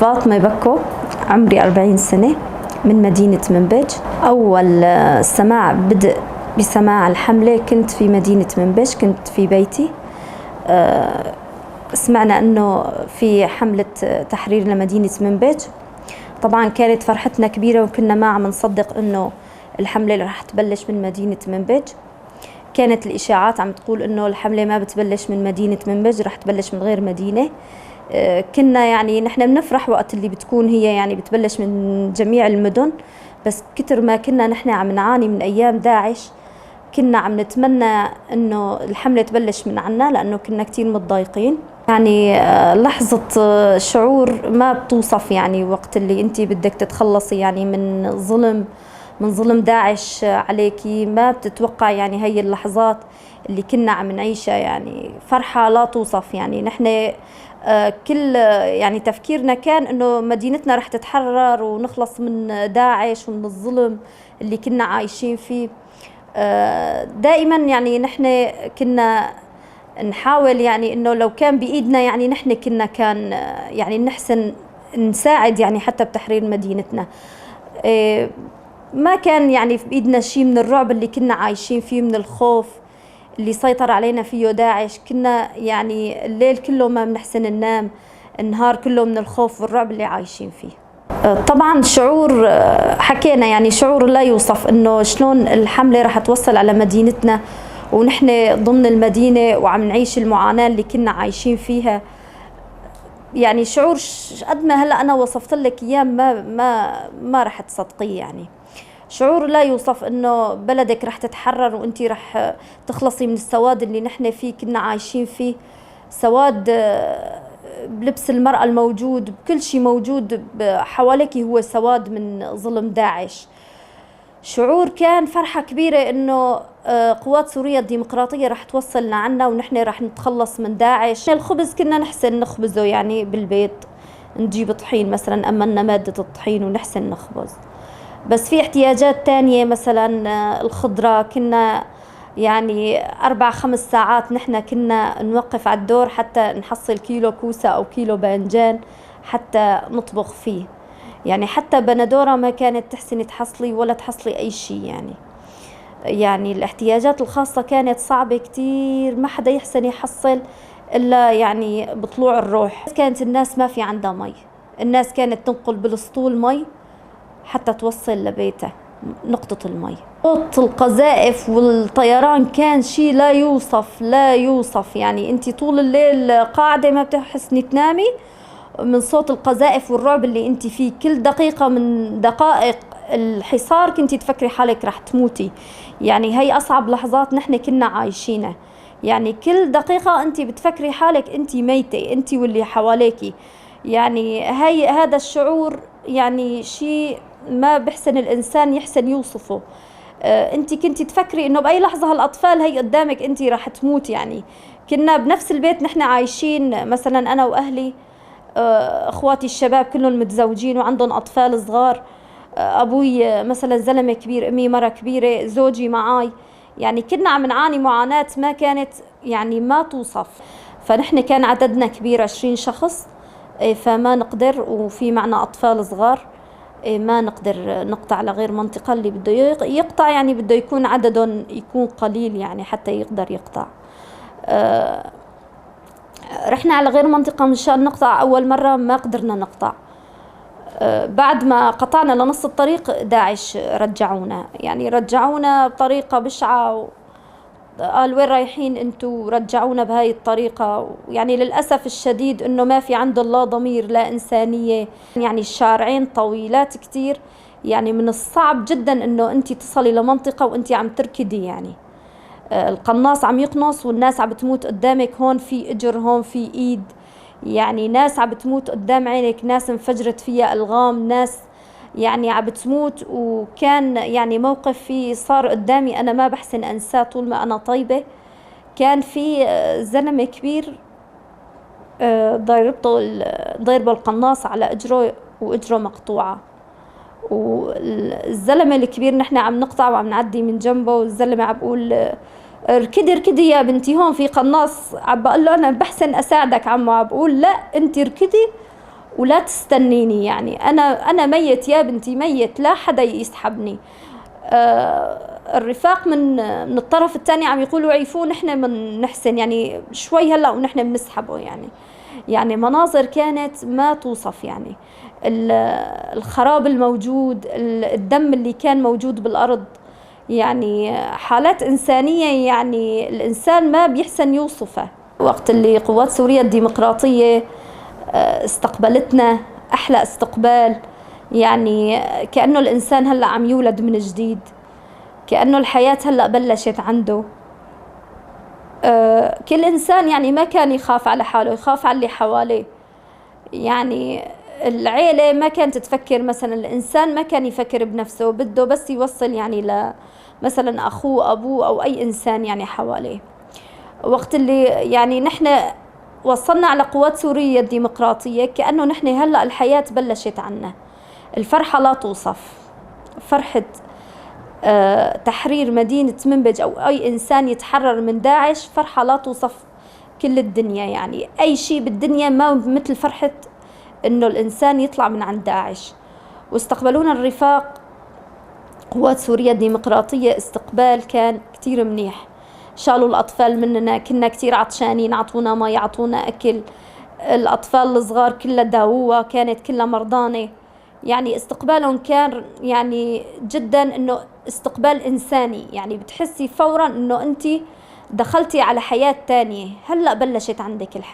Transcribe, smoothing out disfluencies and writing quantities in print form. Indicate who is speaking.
Speaker 1: فاطمة بكو، عمري 40 سنة، من مدينة منبج. أول سماع بدء بسماع الحملة كنت في مدينة منبج، كنت في بيتي. سمعنا أنه في حملة تحرير لمدينة منبج. طبعا كانت فرحتنا كبيرة وكنا ما عم نصدق أنه الحملة رح تبلش من مدينة منبج. كانت الإشاعات عم تقول أنه الحملة ما بتبلش من مدينة منبج، رح تبلش من غير مدينة. كنا يعني نحن بنفرح وقت اللي بتكون هي يعني بتبلش من جميع المدن، بس كتر ما كنا نحن عم نعاني من أيام داعش كنا عم نتمنى أنه الحملة تبلش من عنا، لأنه كنا كتير متضايقين. يعني لحظة شعور ما بتوصف، يعني وقت اللي أنت بدك تتخلصي يعني من ظلم داعش عليكي، ما بتتوقع يعني هي اللحظات اللي كنا عم نعيشها، يعني فرحة لا توصف. يعني نحن كل يعني تفكيرنا كان إنه مدينتنا رح تتحرر ونخلص من داعش ومن الظلم اللي كنا عايشين فيه. دائما يعني نحن كنا نحاول يعني إنه لو كان بإيدنا يعني نحن كنا كان يعني نحسن نساعد يعني حتى بتحرير مدينتنا. ما كان يعني بإيدنا شيء من الرعب اللي كنا عايشين فيه، من الخوف اللي سيطر علينا فيه داعش. كنا يعني الليل كله ما بنحسن ننام، النهار كله من الخوف والرعب اللي عايشين فيه. طبعا شعور حكينا يعني شعور لا يوصف، انه شلون الحملة رح توصل على مدينتنا ونحن ضمن المدينة وعم نعيش المعاناة اللي كنا عايشين فيها. يعني شعور قد ما هلا انا وصفت لك اياه ما رح تصدقيه، يعني شعور لا يوصف انه بلدك رح تتحرر وانت رح تخلصي من السواد اللي نحن فيه كنا عايشين فيه، سواد بلبس المرأة الموجود، بكل شيء موجود حواليك هو سواد من ظلم داعش. شعور كان فرحة كبيرة انه قوات سوريا الديمقراطية رح توصل لعنا ونحن رح نتخلص من داعش. الخبز كنا نحسن نخبزه يعني بالبيت، نجيب طحين مثلا، أمنا مادة الطحين ونحسن نخبز. بس في احتياجات تانية مثلا الخضرة، كنا يعني 4-5 ساعات نحن كنا نوقف على الدور حتى نحصل كيلو كوسة أو كيلو بانجان حتى نطبخ فيه. يعني حتى بندورة ما كانت تحسني تحصلي ولا تحصلي أي شيء. يعني الاحتياجات الخاصة كانت صعبة كتير، ما حدا يحسن يحصل إلا يعني بطلوع الروح. كانت الناس ما في عندها مي، الناس كانت تنقل بالاسطول مي حتى توصل لبيتها نقطة المي. صوت القذائف والطيران كان شيء لا يوصف، لا يوصف. يعني انت طول الليل قاعدة ما بتحسني تنامي من صوت القذائف والرعب اللي انت فيه. كل دقيقة من دقائق الحصار كنتي تفكري حالك رح تموتي. يعني هي أصعب لحظات نحن كنا عايشينها. يعني كل دقيقة انت بتفكري حالك انت ميتة، انت واللي حواليكي. يعني هي هذا الشعور يعني شيء ما بحسن الإنسان يحسن يوصفه. انت كنتي تفكري انه باي لحظه هالاطفال هي قدامك انت رح تموت. يعني كنا بنفس البيت نحن عايشين، مثلا انا واهلي، اخواتي الشباب كلهم متزوجين وعندهم اطفال صغار، ابوي مثلا زلمه كبير، امي مره كبيره، زوجي معاي. يعني كنا عم نعاني معاناه ما كانت يعني ما توصف. فنحن كان عددنا كبير 20 شخص، فما نقدر، وفي معنا اطفال صغار، ما نقدر نقطع لغير منطقة. اللي بده يقطع يعني بده يكون عددهم يكون قليل يعني حتى يقدر يقطع. رحنا على غير منطقة مشان نقطع. أول مرة ما قدرنا نقطع. بعد ما قطعنا لنص الطريق داعش رجعونا، يعني رجعونا بطريقة بشعة. قال وين رايحين انتو؟ رجعونا بهاي الطريقة. يعني للأسف الشديد انه ما في عندهم لا ضمير لا إنسانية. يعني الشارعين طويلات كتير، يعني من الصعب جدا انه انت تصلي لمنطقة وانت عم تركضي. يعني القناص عم يقنص والناس عم بتموت قدامك، هون في اجر هون في ايد، يعني ناس عم بتموت قدام عينك، ناس انفجرت فيها الغام، ناس يعني عم بتموت. وكان يعني موقف في صار قدامي أنا ما بحسن أنساه طول ما أنا طيبة. كان في زلمة كبير ضربه القناص على إجره وإجره مقطوعة، والزلمة الكبير نحن عم نقطع وعم نعدي من جنبه، والزلمة عم بقول اركدي اركدي يا بنتي هون في قناص. عم بقول له أنا بحسن أساعدك عمو، عم بقول لا أنت اركدي ولا تستنيني، يعني أنا ميت يا بنتي، ميت، لا حدا يسحبني. الرفاق من الطرف الثاني عم يقولوا عيفوه، نحن من نحسن يعني شوي هلا ونحن بنسحبه. يعني مناظر كانت ما توصف، يعني الخراب الموجود، الدم اللي كان موجود بالأرض، يعني حالات إنسانية يعني الإنسان ما بيحسن يوصفها. وقت اللي قوات سوريا الديمقراطية استقبلتنا أحلى استقبال، يعني كأنه الإنسان هلأ عم يولد من جديد، كأنه الحياة هلأ بلشت عنده. كل إنسان يعني ما كان يخاف على حاله، يخاف على اللي حواليه. يعني العيلة ما كانت تفكر، مثلا الإنسان ما كان يفكر بنفسه، بده بس يوصل يعني مثلا أخوه أبوه أو أي إنسان يعني حواليه. وقت اللي يعني نحن وصلنا على قوات سوريا الديمقراطية كأنه نحن هلأ الحياة بلشت عنا. الفرحة لا توصف، فرحة تحرير مدينة منبج أو أي إنسان يتحرر من داعش، فرحة لا توصف كل الدنيا. يعني أي شيء بالدنيا ما مثل فرحة إنه الإنسان يطلع من عند داعش. واستقبلونا الرفاق قوات سوريا الديمقراطية استقبال كان كتير منيح، شالوا الأطفال مننا، كنا كتير عطشانين، عطونا مي، عطونا أكل. الأطفال الصغار كلها داووها، كانت كلها مرضانة. يعني استقبالهم كان يعني جدا إنه استقبال إنساني، يعني بتحسي فورا إنه أنت دخلتي على حياة تانية، هلأ بلشت عندك الحياة.